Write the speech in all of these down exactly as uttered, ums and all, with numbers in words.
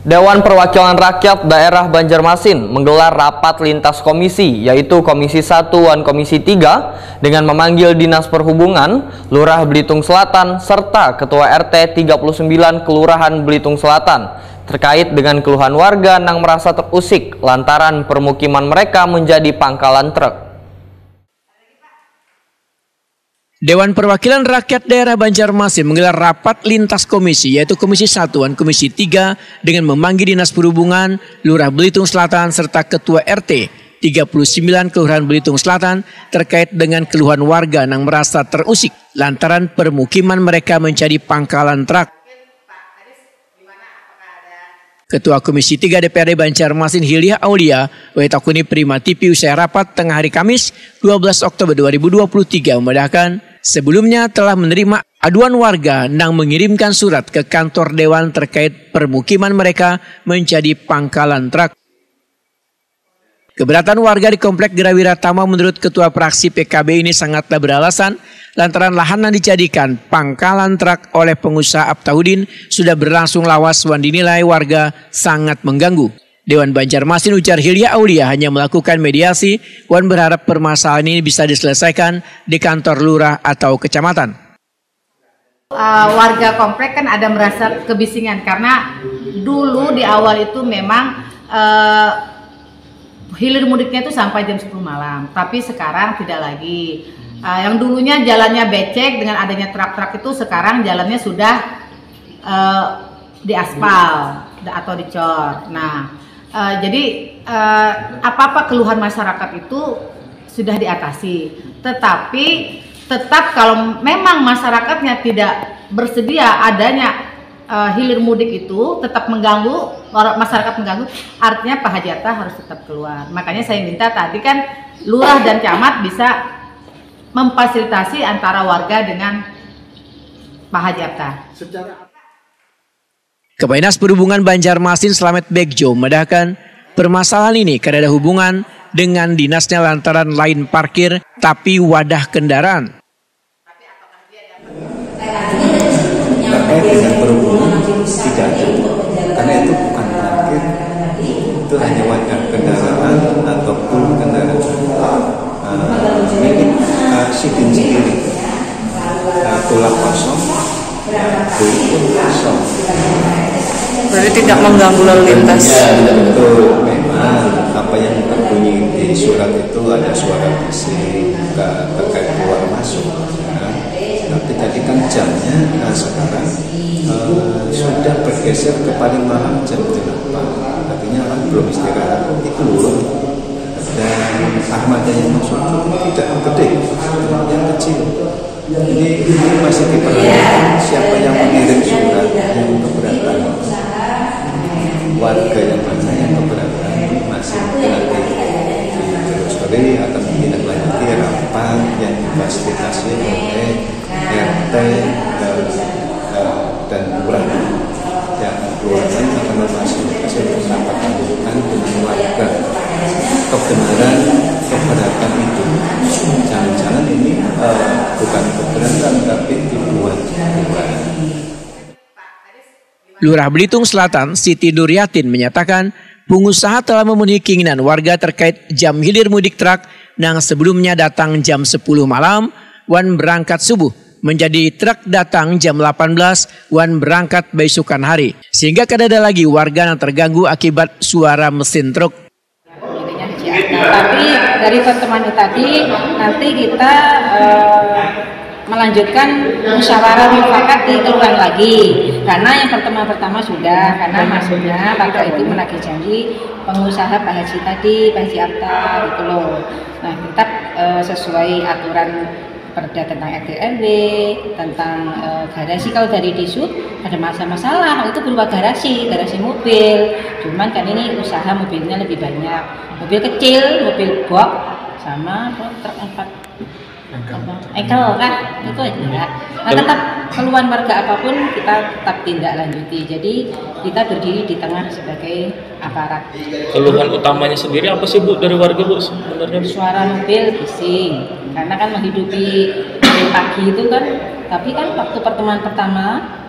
Dewan Perwakilan Rakyat Daerah Banjarmasin menggelar rapat lintas komisi, yaitu Komisi satu dan Komisi tiga, dengan memanggil Dinas Perhubungan, Lurah Belitung Selatan, serta Ketua R T tiga puluh sembilan Kelurahan Belitung Selatan terkait dengan keluhan warga nang merasa terusik lantaran permukiman mereka menjadi pangkalan truk. Dewan Perwakilan Rakyat Daerah Banjarmasin menggelar rapat lintas komisi, yaitu Komisi satu dan Komisi tiga, dengan memanggil Dinas Perhubungan, Lurah Belitung Selatan, serta Ketua R T tiga puluh sembilan Kelurahan Belitung Selatan terkait dengan keluhan warga yang merasa terusik lantaran permukiman mereka menjadi pangkalan truk. Ketua Komisi tiga D P R D Banjarmasin Hilya Aulia, wayatakuni Prima T V usai rapat tengah hari Kamis, dua belas Oktober dua ribu dua puluh tiga, memudahkan, sebelumnya telah menerima aduan warga nang mengirimkan surat ke kantor dewan terkait permukiman mereka menjadi pangkalan truk. Keberatan warga di Komplek Gerawiratama menurut Ketua Fraksi P K B ini sangatlah beralasan lantaran lahan yang dijadikan pangkalan truk oleh pengusaha Abtahudin sudah berlangsung lawas wan dinilai warga sangat mengganggu. Dewan Banjarmasin, ujar Hilya Aulia, hanya melakukan mediasi wan berharap permasalahan ini bisa diselesaikan di kantor lurah atau kecamatan. Uh, warga komplek kan ada merasa kebisingan karena dulu di awal itu memang uh, hilir mudiknya itu sampai jam sepuluh malam, tapi sekarang tidak lagi. Uh, yang dulunya jalannya becek, dengan adanya truk-truk itu sekarang jalannya sudah uh, diaspal atau dicor. Nah, uh, jadi uh, apa-apa keluhan masyarakat itu sudah diatasi. Tetapi tetap kalau memang masyarakatnya tidak bersedia adanya uh, hilir mudik itu tetap mengganggu, masyarakat mengganggu, artinya Pak Haji Atta harus tetap keluar. Makanya saya minta tadi kan lurah dan camat bisa memfasilitasi antara warga dengan Pak Haji Atta. Kepala Dinas Perhubungan Banjarmasin Slamet Begjo memedahkan permasalahan ini kada ada hubungan dengan dinasnya lantaran lain parkir tapi wadah kendaraan. Terkait dengan perhubungan tidak ada, karena itu bukan parkir, itu hanya wadah kendaraan ataupun kendaraan uh, milik uh, sidin sendiri. Uh, tulak kosong, bui pun kosong. Berarti tidak mengganggu lalu lintas. Ya, betul. Memang apa yang terbunyi di surat itu ada suara bising terkait keluar masuk. Nah, tapi tadi kan jamnya, nah sekarang uh, sudah bergeser ke paling malam jam delapan. Artinya orang belum istirahat, itu loh. Dan armada yang masuk itu tidak gede, yang kecil. Jadi ini masih dipertanyakan siapa yang mengirim surat yang keberatan. Warga yang mana yang keberatan ini masih nanti ditelusuri atau ditindaklanjuti rapat yang difasilitasi oleh R T dan, dan lurah. Ya, keluarkan akan memfasilitasi untuk mendapatkan dengan warga kebenaran keberatan itu. Jangan-jangan ini uh, bukan keberatan tapi dibuat-buat. Lurah Belitung Selatan, Siti Nuryatin, menyatakan pengusaha telah memenuhi keinginan warga terkait jam hilir mudik truk yang sebelumnya datang jam sepuluh malam wan berangkat subuh, menjadi truk datang jam delapan belas wan berangkat baisukan hari, sehingga kada ada lagi warga yang terganggu akibat suara mesin truk. Tapi dari pertemuan itu tadi nanti kita eh, melanjutkan musyawarah mufakat di kelurahan lagi, karena yang pertemuan pertama sudah, karena maksudnya Bapak itu menagih janji pengusaha Pak Haji tadi, Pak Haji Atta gitu loh. Nah, tetap eh, sesuai aturan perda tentang R T R W, tentang uh, garasi. Kalau dari Dishub ada masalah-masalah, itu berupa garasi, garasi mobil. Cuman kan ini usaha mobilnya lebih banyak, mobil kecil, mobil box, sama truk empat engkel kah, itu aja. Nah, tetap keluhan warga apapun kita tetap tindak lanjuti. Jadi kita berdiri di tengah sebagai aparat. Keluhan utamanya sendiri apa sih, Bu, dari warga, Bu, sebenarnya? Suara mobil bising, karena kan menghidupi dari pagi itu kan, tapi kan waktu pertemuan pertama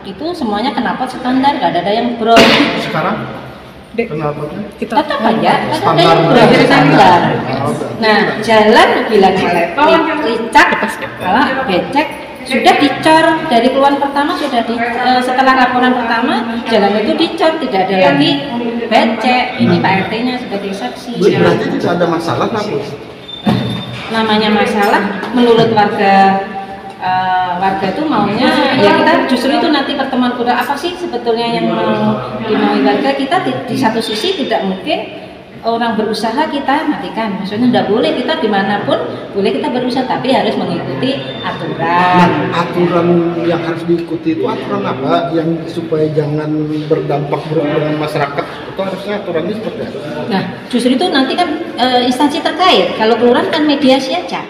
Itu semuanya knalpot standar, gak ada yang brong. Sekarang Dek, knalpotnya kita Tetap aja, tetap Standar. ada yang brong standar. Nah, jalan bila licak, kalau becek sudah dicor dari keluhan pertama, sudah di eh, setelah laporan pertama, jalan itu dicor, tidak ada lagi becek. Ini Pak R T-nya sebagai saksi. Berarti tidak ada masalah lah, Bu. Namanya masalah, menurut warga eh, warga tuh maunya, ya, kita justru itu nanti pertemuan kedua, apa sih sebetulnya yang mau dimaui warga. Kita di, di satu sisi tidak mungkin orang berusaha kita matikan, maksudnya tidak boleh, kita dimanapun boleh kita berusaha, tapi harus mengikuti aturan. Nah, aturan yang harus diikuti itu aturan apa yang supaya jangan berdampak buruk dengan masyarakat? Itu harusnya aturannya seperti apa? Nah, justru itu nanti kan eh, instansi terkait, kalau kelurahan kan mediasi aja.